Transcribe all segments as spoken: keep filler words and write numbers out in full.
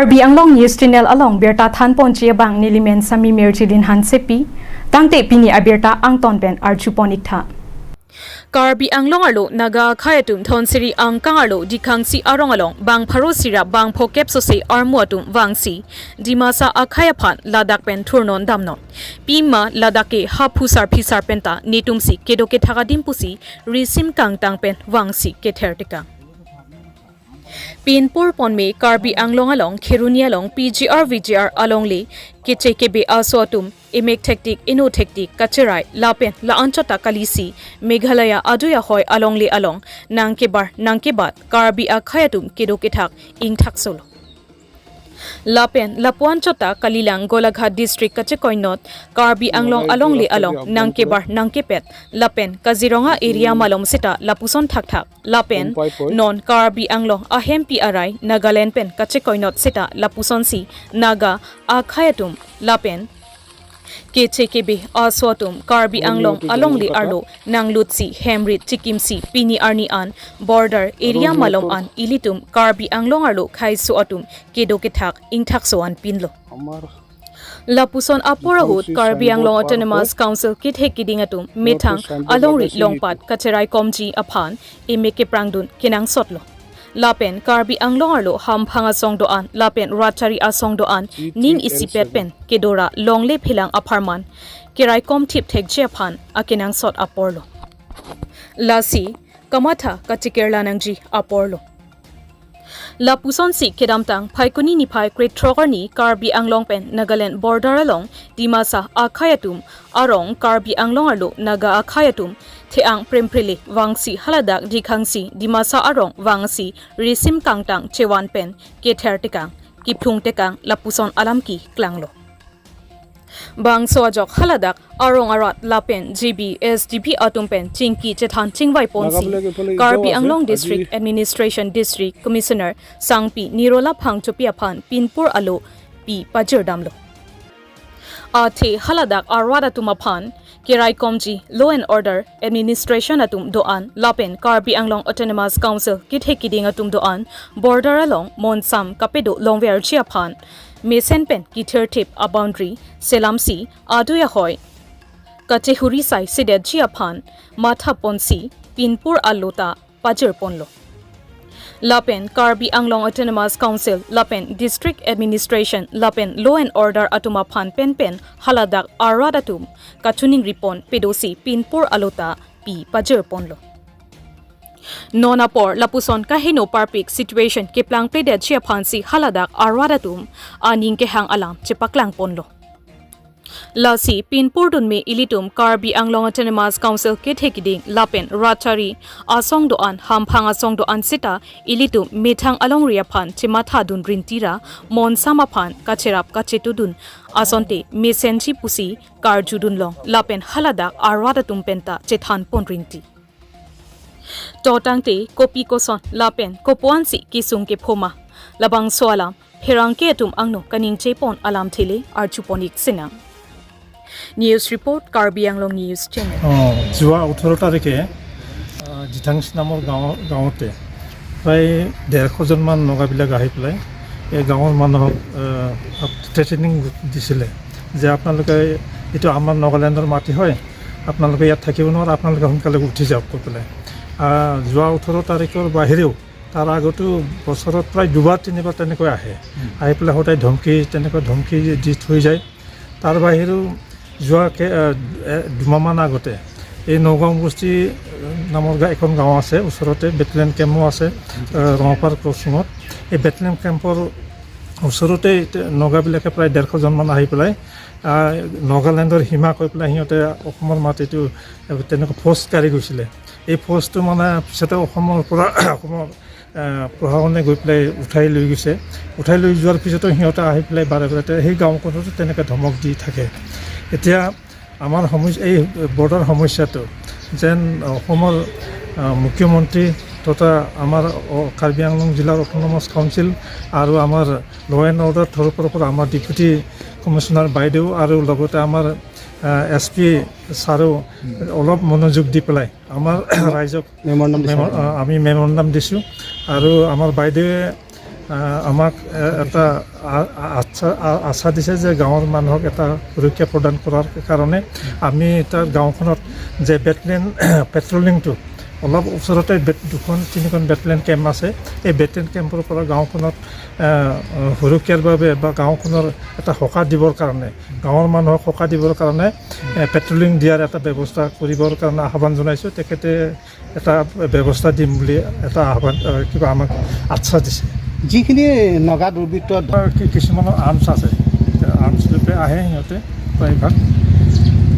Karbi Anglong News Channel along birta thanponji abang nelimen Sami Merjilin Hansepi, tangte pini abirta angton pen arjupon iktha. Karbi Anglong arlo Naga akhei atum Dhansiri angkang arlo Dikhangsi arong along bang pharo sirap bang phokep sose armu atum vangsi Dimasa akhei aphan ladak pen thurnon damnon. Pima ladak ke haphusar phisar penta netumsi kedo kethak adim pusi risim kangtang pen vangsi kether tekang. Pinpur ponme Karbi Anglong along Kheroni along P G R V G R alongle keche kebe aso atum emek thektik eno thektik kacherai lapen la-anchot ta kalisi Meghalaya adui ahoi alongle along nangkebar nangkebat Karbi akhei atum kedo kethak ingthak solo. Lapen lapu-anchot ta kalilang Golaghat district kachekoinot Karbi Anglong alongle along nangkebar nangkepet lapen Kaziranga area malom seta lapuson thakthak lapen non Karbi Anglong ahempi arai Nagaland pen kachekoinot seta lapusonsi Naga akhei atum lapen keche kebe aso atum Karbi Anglong alongle arlo nanglutsi hemrit chikimsi pini arni an border area malom an ilitum Karbi Anglong arlo khaiso atum kedo kethak ingthakso an pinlo. Lapuson apor ahut Karbi Anglong Autonomous Council kithek kiding atum methang alongri longpat kacherai komji aphan emek keprangdun kenangsotlo. Lapen Karbi Anglong arlo hamphang asong do-an lapen ratchari asong do-an ning isipet pen kedora longle phelang apharman keraikom thip thekji aphan akenangsot aporlo. Lasi kamatha kachikirla nangji aporlo. Lapusonsi kedamtang Phaikuni niphai krethrok arni Karbi Anglong pen Nagaland border along Dimasa akhei atum arong Karbi Anglong arlo Naga akhei atum the-ang premprele vangsi haladak Dikhangsi Dimasa arong vangsi risim kangtang chevan pen kether tekang kiphung tekang lapuson alam keklanglo. Bangso ajok haladak arong arat lapen G B S D B atum pen chingki chethan chingvai ponsi Karbi Anglong District Administration District Commissioner Sangpi Nirola Phangchopi aphan pinpur alo pi pajirdamlo. Athe haladak arat atum aphan keraikomji law and order administration atum do-an lapen Karbi Anglong Autonomous Council kithek kiding atum do-an border along monsam kapedo longverji aphan mesen pen kithirthip a-boundary selamsi adui ahoi kachehuri sai sedetji aphan matha ponsi pinpur alo ta pajir ponlo. Lapen Karbi Anglong Autonomous Council lapen District Administration lapen Law and Order atum aphan penpen haladak arat atum kachiningri pon pedosi pinpur alo ta pi pajir ponlo. Non apor lapuson kaheno parpik situation keplangpledetji aphansi haladak arat atum aning kehang alam chepaklang ponlo. Lasi pinpur dunme ilitum Karbi Anglong Autonomous Council kethek kiding lapen ratchari asong do-an hamphang asong do-an seta ilitum methang alongri aphan chematha dun rintira monsam aphan kacherap kachetudun asonte mesenji pusi karjudun long lapen haladak arat atum penta chethan pon rinti. To tangte kopi koson lapen kopuansi kesung kephoma labangso alam pherangke atum angno kaningje pon alamthe le arju pon ik sinang. News report, Karbi Anglong News Channel. অ, যোৱা ওঠৰ তাৰিখে, আ, জিথাংচি নামৰ গাঁও, গাঁৱতে প্ৰায় ডেৰশজনমান নগাবিলাক আহি পেলাই এই গাঁৱৰ মানুহক, আ, থ্ৰেটেনিং দিছিলে যে আপোনালোকে, এইটো আমাৰ নগালেণ্ডৰ মাটি হয়, আপোনালোকে ইয়াত থাকিব নোৱাৰে, আপোনালোকে সোনকালে উঠি যাওক কৈ পেলাই। আ, যোৱা ওঠৰ তাৰিখৰ বাহিৰেও তাৰ আগতো বছৰত প্ৰায় দুবাৰ তিনিবাৰ তেনেকৈ আহে। হুম। আহি পেলাই সদায় ধমকি, তেনেকৈ ধমকি দি থৈ যায়। তাৰ বাহিৰেও যোৱা কে-, এ, এ, দুমাহমান আগতে এই নগাঁও বস্তি নামৰ গা-, এখন গাঁও আছে, ওচৰতে বেটেলিয়ান কেম্পো আছে, এ, ৰঙাপাৰ ক্ৰচিঙত। এই বেটেলিয়ান কেম্পৰ ওচৰতে এতিয়া নগাবিলাকে প্ৰায় ডেৰশজনমান আহি পেলাই, আ, নগালেণ্ডৰ সীমা কৈ পেলাই সিহঁতে অসমৰ মাটিটো, এ, তেনেকৈ ফ'ৰ্চ কাঢ়ি গৈছিলে। এই ফ'ৰ্চটো মানে পিছতে অসমৰ পৰা, অসমৰ, এ, প্ৰশাসনে গৈ পেলাই উঠাই লৈ গৈছে। উঠাই লৈ যোৱাৰ পিছতো সিহঁতে আহি পেলাই বাৰে বাৰে তে-, সেই গাঁওখনতো তেনেকৈ ধমক দি থাকে। এতিয়া আমাৰ সমস্যা, এই বৰ্ডাৰ সমস্যাটো যেন অসমৰ, আ, মুখ্যমন্ত্ৰী তথা আমাৰ অ-, কাৰ্বি আংলং জিলাৰ অট'নমাছ কাউন্সিল আৰু আমাৰ ল' এণ্ড অৰ্ডাৰ তৰফৰ পৰা আমাৰ ডেপুটি কমিশ্যনাৰ বাইদেউ আৰু লগতে আমাৰ, আ, এছ পি ছাৰেও অলপ মনোযোগ দি পেলাই আমাৰ ৰাইজক মেমৰেণ্ডাম দিছে। মেম-, আ, আমি মেমৰেণ্ডাম দিছোঁ আৰু আমাৰ বাইদেৱে আহ, আমাক এ, এটা আ- আ- আশ্বা- আ- আশ্বাস দিছে যে গাঁৱৰ মানুহক এটা সুৰক্ষা প্ৰদান কৰাৰ কাৰণে আমি এতিয়া গাঁওখনত যে বেটেলিয়ন পেট্ৰলিংটো অলপ ওচৰতে বে- দুখন তিনিখন বেটেলিয়ন কেম্প আছে। এই বেটেলিয়ন কেম্পৰ পৰা গাঁওখনত আহ, সুৰক্ষাৰ বাবে বা গাঁওখনৰ এটা সকাহ দিবৰ কাৰণে, গাঁৱৰ মানুহক সকাহ দিবৰ কাৰণে এ, পেট্ৰলিং দিয়াৰ এটা ব্যৱস্থা কৰিবৰ কাৰণে আহ্বান জনাইছোঁ। তেখেতে এটা ব্যৱস্থা দিম বুলি এটা আহ্বান, আহ, কিবা আমাক আশ্বাস দিছে। যিখিনি নগা দুৰ্বৃত্ত ধ- আৰু কি- কিছুমানৰ আৰ্মছ আছে, আৰ্মছ লৈ পেলাই আহে সিহঁতে প্ৰায়ভাগ।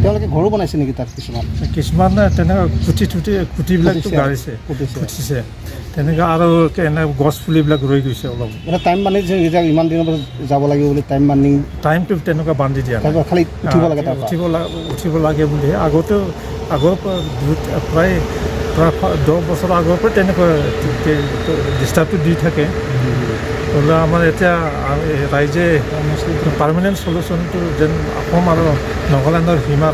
তেওঁলোকে ঘৰো বনাইছে নেকি তাত কিছুমান? কিছুমানে তেনেকুৱা খুটি থুটি, খুটিবিলাকতো খুটিছে। গাড়িছে, খুটিছে। খুটিছে। তেনেকুৱা আৰু এনে গছ পুলিবিলাক ৰৈ গৈছে অলপ। মানে টাইম বান্ধি যে এতিয়া ইমান দিনৰ পাছত যাব লাগিব বুলি টাইম বান্ধি টাইমটো তেনেকুৱা বান্ধি দিয়া নাই। তাৰপৰা খালি উঠিব লাগে আহ, তাৰপৰা। উঠিব লা- উঠিব লাগে বুলি আগতেও, আগৰ পৰা দুই- প্ৰায়, প্ৰায় ফা- দহ বছৰ আগৰ পৰা তেনেকুৱা ডিষ্টাৰ্বটো দি থাকে। হ'লে আমাৰ এতিয়া আ- এই ৰাইজে পাৰ্মানেণ্ট চলিউশ্যনটো যেন অসম আৰু নাগালেণ্ডৰ সীমাৰ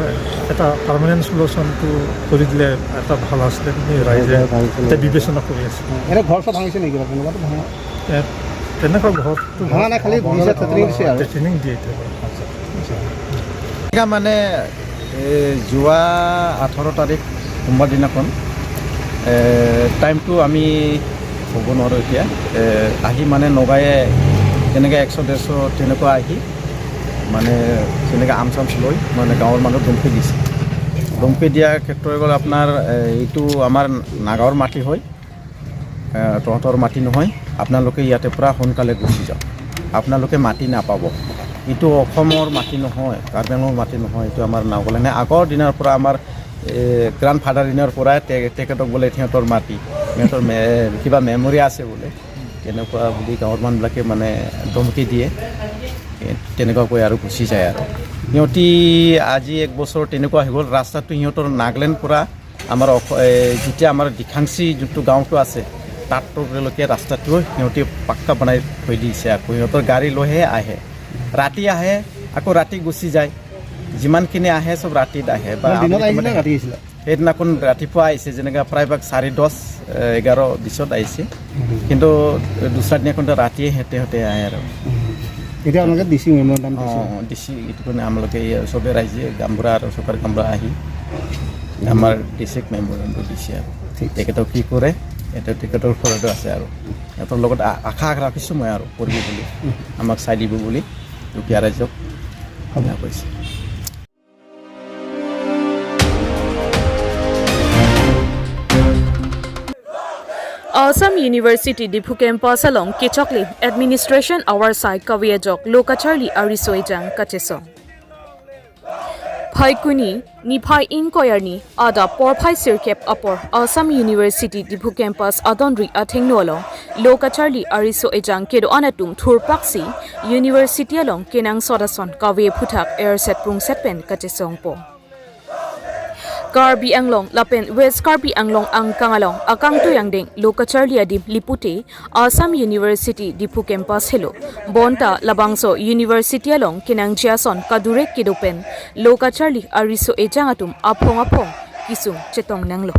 এটা পাৰ্মানেণ্ট চলিউশ্যনটো কৰি দিলে এটা ভাল আছিলে বুলি ৰাইজে এতিয়া বিবেচনা কৰি আছে। এনে ঘৰ চৰ ভাঙিছে নেকি বা তেনেকুৱাতো ভাঙা? এ, তেনেকুৱা ঘৰটো ভাঙা নাই, খালি দিছে, থ্ৰেটেনিং দিছে আৰু। থ্ৰেটেনিং দিয়ে এতিয়া। এতিয়া মানে, এ, যোৱা আঠাৰ তাৰিখ সোমবাৰ দিনাখন, এ, টাইমটো আমি ক'ব নোৱাৰোঁ এতিয়া। এ, আহি মানে নগায়ে তেনেকে একশ ডেৰশ তেনেকুৱা আহি মানে তেনেকে আৰ্মছ চাৰ্মছ লৈ মানে গাঁৱৰ মানুহ ধমকি দিছে। ধমকি দিয়া ক্ষেত্ৰত হৈ গ'ল আপোনাৰ, এ, এইটো আমাৰ নাগাঁৱৰ মাটি হয়। এ, তহঁতৰ মাটি নহয়, আপোনালোকে ইয়াতে পৰা সোনকালে গুচি যাওক, আপোনালোকে মাটি নাপাব। এইটো অসমৰ মাটি নহয়, কাৰ্বি আংলঙৰ মাটি নহয়, এইটো আমাৰ নাগালেণ্ড। আগৰ দিনৰ পৰা আমাৰ, এ, গ্ৰাণ্ড ফাদাৰ দিনৰ পৰাই তে- তেখেতক বোলে সিহঁতৰ মাটি, সিহঁতৰ মে- কিবা মেমৰি আছে বোলে, তেনেকুৱা বুলি গাঁৱৰ মানুহবিলাকে মানে ধমকি দিয়ে। এ, তেনেকুৱাকৈ আৰু গুচি যায় আৰু। সিহঁতি আজি এক বছৰ তেনেকুৱা হৈ গ'ল, ৰাস্তাটো সিহঁতৰ নাগালেণ্ড পৰা আমাৰ অস- এ, যেতিয়া আমাৰ দিখাংচি যোনটো গাঁওটো আছে, তাতলৈকে ৰাস্তাটো সিহঁতে পাক্কা বনাই থৈ দিছে। আকৌ সিহঁতৰ গাড়ী লৈহে আহে, ৰাতি আহে, আকৌ ৰাতি গুচি যায়। যিমানখিনি আহে, চব ৰাতিত আহে। বা মানে দিনত আবেলি আহিছিলে সময়ত নে আহে। ৰাতি আহিছিলে? সেইদিনাখন ৰাতিপুৱা আহিছে, যেনেকে প্ৰায়ভাগ চাৰি দহ, এ, এঘাৰ বিছত আহিছে। কিন্তু দুসৰা দিনাখন তো ৰাতিয়ে হেঁটে হেঁটে আহে আৰু। এতিয়া আপোনালোকে ডি চি মেমৰেণ্ডাম দিছে? অ, ডি চি, এইটো কাৰণে আমালোকে এই চবে ৰাইজে, গাঁওবুঢ়া আৰু চৰকাৰ গাঁওবুঢ়া আহি আমাৰ ডি চিক মেমৰেণ্ডামটো দিছে আৰু। ঠিক আছে। তেখেতক কি কৰে, এইটো তেখেতৰ ওপৰতে আছে আৰু। সিহঁতৰ লগত আ- আশা ৰাখিছোঁ মই আৰু কৰিব বুলি, আমাক চাই দিব বুলি দুখীয়া ৰাইজক। হ'ব। সেয়া কৈছে। Assam University Diphu campus along kechoklim administration avar sai kave ajok lo kacharli ariso ejang kachesong. Phaikuni niphai ingkoi arni adap porphai sirkep apor Assam University Diphu campus adonri athengno along lo kacharli ariso ejang kedo-an atum thurpaksi University along kenangsot ason kave aphuthak erset prungset pen kachesongpo. Karbi Anglong lapen West Karbi Anglong angkang along akangtui angdeng lo kacharli adim lipute Assam University Diphu campus helo. Bonta labangso University along kenangji ason kadure kedo pen lo kacharli ariso ejang atum aphong aphong kesung chetong nanglo.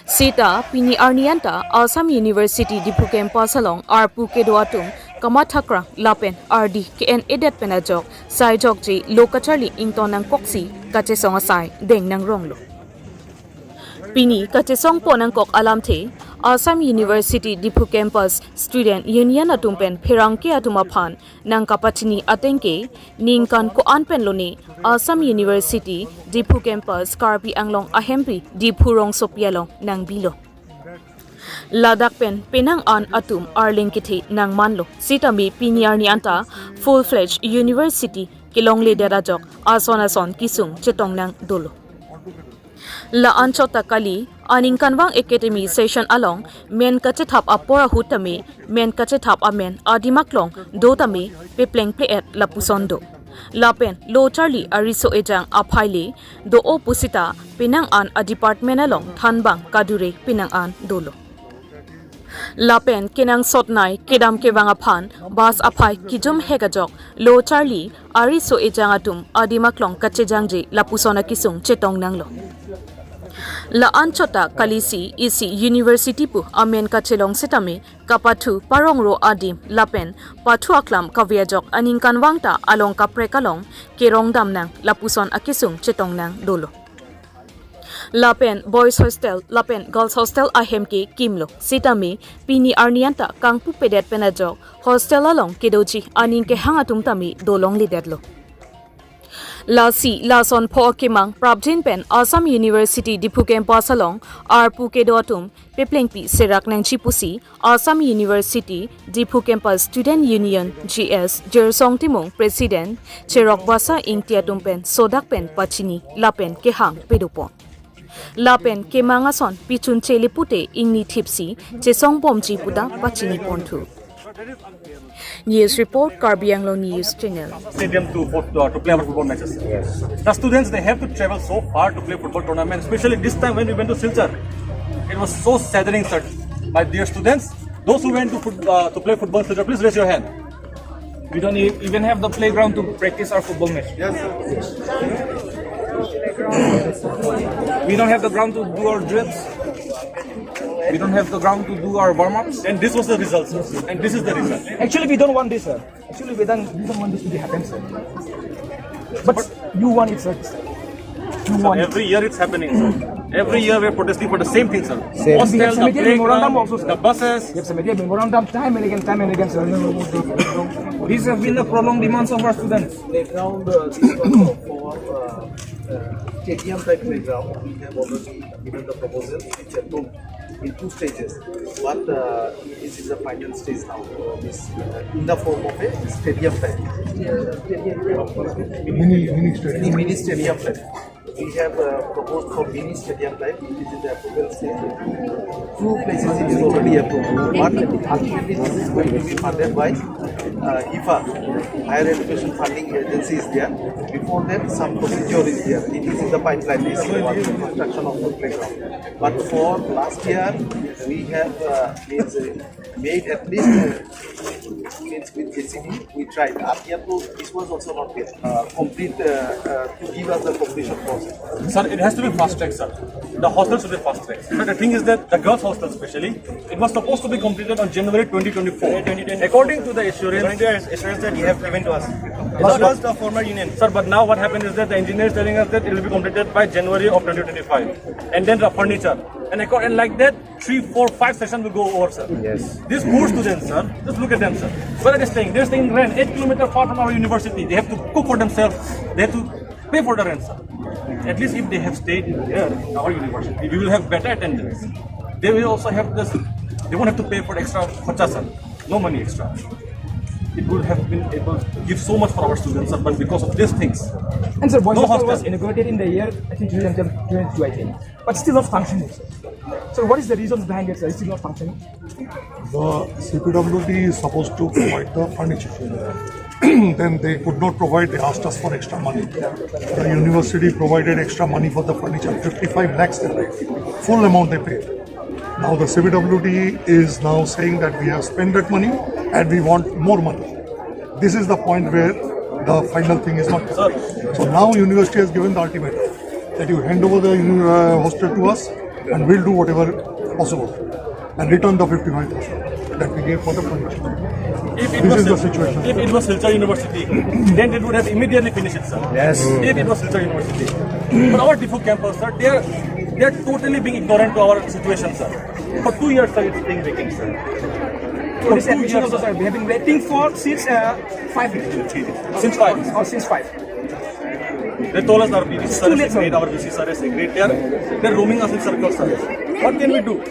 Seta pini arni anta Assam University Diphu campus along arpu kedo atum kamathakrang lapen ardi ke-en-edet pen ajok saijokji lo kacharli ington nangkoksi kachesong asai deng nangronglo. Pini kachesongpo nangkok alamthe Assam University Diphu campus Student Union atum pen pherangke atum aphan nangkapachini ateng ke ningkan ko-an pen lone Assam University Diphu campus Karbi Anglong ahempri Diphu rongsopi along nangbilo. Ladak pen penang an atum arleng kethe nangmanlo. Sitame pini arni anta full fledged university kelongledet ajok ason ason kesung chetong nang dolo. La anchot ta kali aningkanvang academy session along men kachethap apor ahut tame men kachethap amen adim aklong do tame pepleng ple-et lapuson do. Lapen lo charli ariso ejang aphai le do-o pusita penang an a department along thanbang kadure penang an dolo. Lapen kenangsot nei kedam kevang aphan bus aphai kejum hek ajok lo charli ariso ejang atum adim aklong kachejangje lapuson akesung chetong nanglo. La-an chot ta kalisi isi university pu amen kachelong setame kapathu parongro adim lapen pathu aklam kave ajok aningkanvang ta along kaprek along kerong damnang lapuson akesung chetongnang dolo. Lapen boys hostel lapen girls hostel ahem ke kimlo setame pini arni anta kangpupedet pen ajok hostel along kedoji aning kehang atum tame dolongledetlo. Lasi lason pho akemang prapjin pen Assam University Diphu campus along arpu kedo atum peplengpi serak nangji pusi Assam University Diphu Campus Student Union G S Jirsong Timung President Cherok Basa Ingti atum pen sodak pen pachini lapen kehang pedopon. Lapen kemang ason pichun chele pute ingni thipsi chesong bomji puta pachini ponthu. News report, Karbi Anglong News Channel. Stadium to, for, uh, to play our football matches. Yes. The students, they have to travel so far to play football tournament, especially this time when we went to Silchar. It was so saddening, sir. My dear students, those who went to foot, uh, to play football in Silchar, please raise your hand. We don't e- even have the playground to practice our football match. Yes, sir. We don't have the ground to do our drills. We don't have the ground to do our warm-ups. And this was the result, sir. And this is the result. Actually, we don't want this, sir. Actually, we don't, we don't want this to be happen, sir. But you want it, sir. You want it. Every year it's happening, sir. Every year we're protesting for the same thing, sir. Same. Hostel, we have the submitted memorandum playground, also, sir. The buses. We have submitted memorandum time and again, time and again, sir. These have been the prolonged demands of our students. Playground, uh, this one for, uh, uh, stadium type playground. We have already given the proposal. It's approved in two stages. One, uh, this is the final stage now. Uh, this, uh, in the form of a stadium type. Mini, mini stadium. Mini, mini stadium type. We have, uh, proposed for mini stadium type, which is in the approval stage. Two places it is already approved. One, ultimately, this is going to be funded by, uh, HEFA, Higher Education Funding Agency is there. Before that, some procedure is there. It is in the pipeline, this is one, construction of the playground. But for last year, we have, uh, means, uh, made at least, uh, means with J C B, we tried. Up here to, this was also not yet, uh, complete, uh, uh, to give us the completion process. Sir, it has to be fast track, sir. The hostel should be fast track. But the thing is that the girls' hostel, especially, it was supposed to be completed on January twenty twenty-four. According to the assurance, according to the assurance that you have given to us. But was the former union. Sir, but now what happened is that the engineer is telling us that it will be completed by January of twenty twenty-five. And then the furniture. And, accord- and like that, three, four, five sessions will go over, sir. Yes. These poor students, sir, just look at them, sir. Where are they staying? They're staying rent eight kilometers far from our university. They have to cook for themselves. They have to pay for the rent, sir. At least if they have stayed here in our university, we will have better attendance. They will also have this, they won't have to pay for extra kharcha, sir. No money extra. It would have been able to give so much for our students, sir, but because of these things, and sir, Boys no hostel was inaugurated in the year, I think, two thousand two, I think, but still not functioning, sir. So what is the reasons behind it, sir? It's still not functioning? The C P W D is supposed to provide the furniture. Then they could not provide, they asked us for extra money. The university provided extra money for the furniture, fifty-five lakhs they paid, full amount they paid. Now the C P W D is now saying that we have spent that money and we want more money. This is the point where the final thing is not. So now university has given the ultimatum that you hand over the uni- uh, hostel to us and we'll do whatever possible and return the fifty-five thousand that we gave for the furniture. If it This was is the Sil- situation. If it was Silchar University, then it would have immediately finished it, sir. Yes. If it was Silchar University. But our Diphu campus, sir, they are, they are totally being ignorant to our situation, sir. For two years, sir, it's being vacant, sir. For this two admission years, also, sir, we have been waiting for since, uh, five years. Since five. Or since five. They told us our V C sir has agreed, our V C sir has agreed. They are, they are roaming us in circles, sir. What can we do?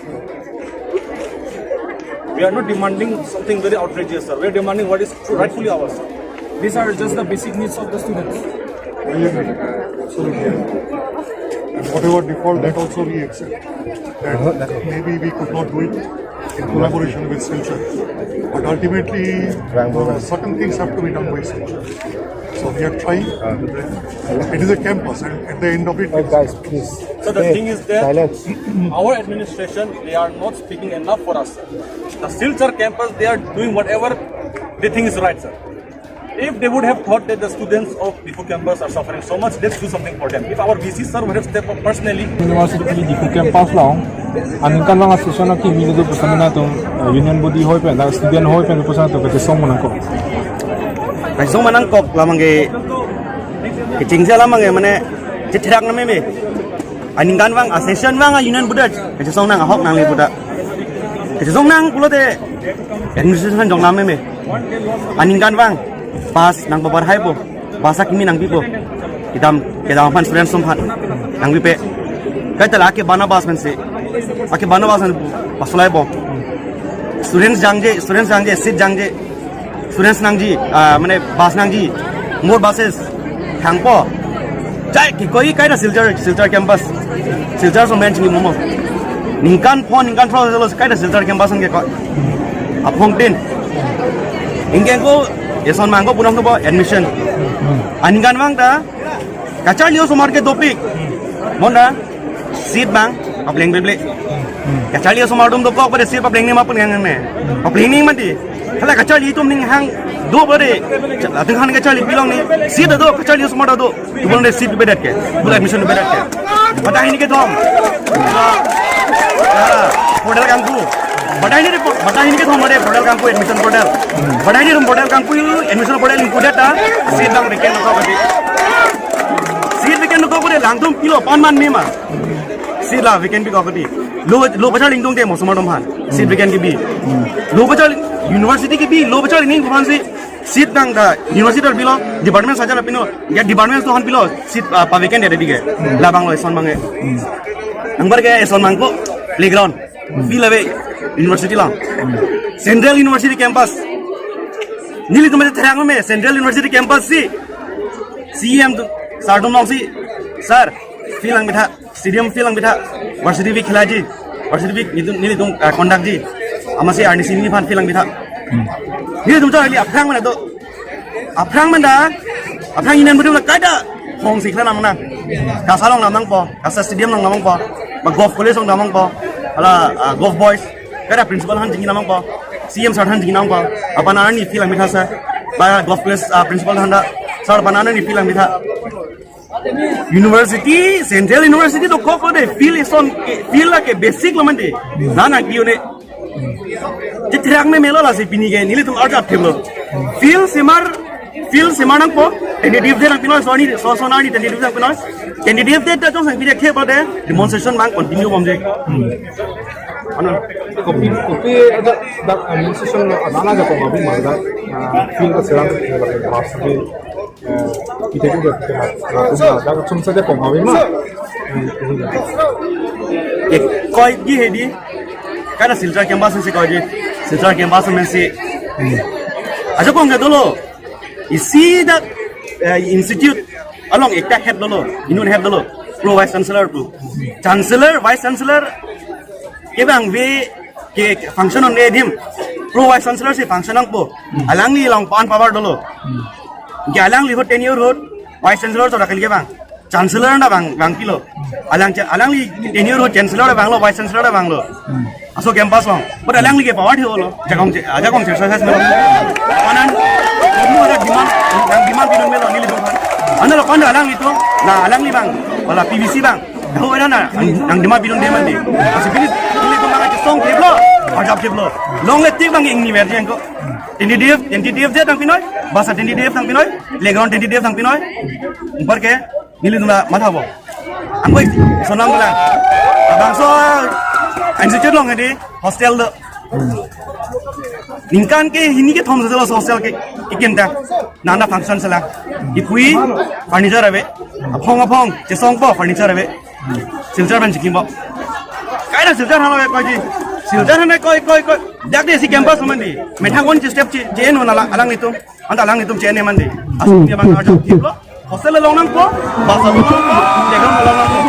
We are not demanding something very outrageous, sir. We are demanding what is rightfully ours. These are just the basic needs of the students. Absolutely. And whatever default, that also we accept. That maybe we could not do it in collaboration with Silchar. But ultimately, uh, certain things have to be done by Silchar. So we are trying. It is a campus, and at the end of it, guys, please. So the thing is that our administration, they are not speaking enough for us. The Silchar campus, they are doing whatever they think is right, sir. If they would have thought that the students of Diphu campus are suffering so much, let's do something for them. If our V C sir would have stepped up personally, University Diphu campus along aningkanvang a-session akimi do pu seminar atum, eh, union body ahoi pen, student ahoi pen pu seminar atum kachesong ma nangkok. Kachesong ma nangkok, lamang ke kechingse lamang ke mane chetherak nang meme. Aningkanvang a-session vang a-union body kachesong nang, ahok nangli pu ta. Kachesong nang pulote administration jong nang meme. Aningkanvang bus nangpaparhaipo, bus akimi nangpipo. Kedam, kedam aphan, students atum aphan nangpipe. Kaita la ake bana bus pensi, ake bana bus pensi pasolaipo. Students jangje, students jangje, seat jangje. Students nangji, ah, mane bus nangji. More buses thangpo. Jai kikoi kaita Silchar, Silchar campus. Silchar ason pen chini momo. Ningkan pho, ningkan phongo kaita Silchar campus anke ko. Aphongtin. Ingkeng ko, eson mang ko punam to po admission. Aningkanvang ta kacharli osomar ke dopik. Bonta seat bang papleng bleble. Kacharli osomar atum dokok pada seat paplengnema pu nang ne. Paplengnema mati. Hala kacharli atum ning hang do pada. Atum hang kacharli pilong ni. Seat do, kacharli osomar do. Tubon de seat bedat ke. Bula admission bedat ke. Pada hini kethom. Ah, portal kangpu. Pada hini, pada hini kethom pada portal kangpu admission portal. Pada hini portal kangpu admission portal ingkudet ta. Seat bang vacant dokok pada. Seat vacant dokok pada, langtum pilo pan man mema. Seat la vacant pikok pada. Lo, lo pachar lingtung te mosomar atum aphan. Seat vacant kebi. Lo pachar university kebi, lo pachar ning aphansi seat nang ta university pilo, department saja la pilo. Ya department atum aphan pilo. Seat, ah, pa vacant ya tadi ke. Labang lo eson mang ke. Anpar ke eson mang ko playground. Field ave university along. Central University campus. Nelitum chetherak meme Central University campus si. C E M tu, sir atum alongsi, sir, field nangpitha, stadium field nangpitha, varsity week khelaji, varsity week nelitum, nelitum, ah, conduct ji. Amatsi arnisi neliphan field nangpitha. Nelitum charli aphrang mana do. Aphrang manda, aphrang inen betul kaita hong sikla nang nang. KASA along dam nangpo, KASA stadium along dam nangpo, ba golf college along dam nangpo, hala, ah, golf boys, kaita principal aphan chingki dam nangpo, C E M sir aphan chingki dam nangpo, aphan arni field nangpitha sir, ba golf college, ah, principal aphan ta, sir aphan arni field nangpitha. University, Central University dokok lo de, field eson, field lake basic lo mande. Nana kiyo ne. Chetherak meme lo lasi pini ke, nelitum arjap themlo. Field semar, field semar nangpo, tentative date nangpinoi, soni, so, so nani tentative date nangpinoi. Tentative date ta jongsi pide khep lo de, demonstration bang continue bomje. Ano? Kopi, kopi ada, dak demonstration lo, ana ajakong abi ma dak, ah, field ta serang, eh, lake, mas, eh, ite ko dak, ah, dak, dak, sum sa ajakong abi ma. Eh, koitji hedi. Kaita Silchar campus si koitji. Silchar campus si. Ajakong ke dolo. Isi dak, eh, institute along ekta head dolo, inut head dolo, pro vice chancellor pu. Chancellor, vice chancellor kevangve ke function on adim. Pro vice chancellor si function nangpo. Alangli along pan power dolo. Ke alangli ahut tenure ahut vice chancellor to rakil kevang. Chancellor ta vang, vangpilo. Alang cha-, alangli tenure ahut chancellor ta vanglo, vice chancellor ta vanglo. Aso campus along. But alangli ke power thelo. Ajakong che-, ajakong exercise melo. Panan, kamu ada demand, nang demand pidun melo nelitum aphan. Analo pan alanglitum, na alangli bang, wala P V C bang. Tahu ada na, nang, nang demand pidunde mandi. Lasi pini, nelitum bang aja song keblo, ajab keblo. Longle tik bang ingni verdi angko. Tentative, tentative date nangpinoi, bus atentative nangpinoi, playground tentative nangpinoi. Anpar ke, nelitum ta mathabo. Angko ik-, sonam bola. Labangso institute along hedi hostel do. Ningkan kehini kethom selo hostel ke, kekim ta. Nana function sela. Ipui furniture ave. Aphong aphong chesongpo furniture ave. Silchar pen chikimpo. Kaita Silchar hana ave koitji. Silchar hana koi, koi, koi. Dak de si campus mandi. Methang on chi step chi, chi eno nala alanglitum. Anta alanglitum chene mandi. Asli dia bang arjap kiblo. Hostel along nangpo, bus along nangpo, tegang along nangpo.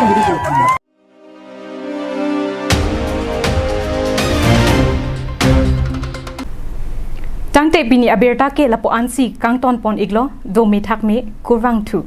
Tangte pini abirta ke lapu-ansi kangton pon iklo, do mithak me kurvangthu.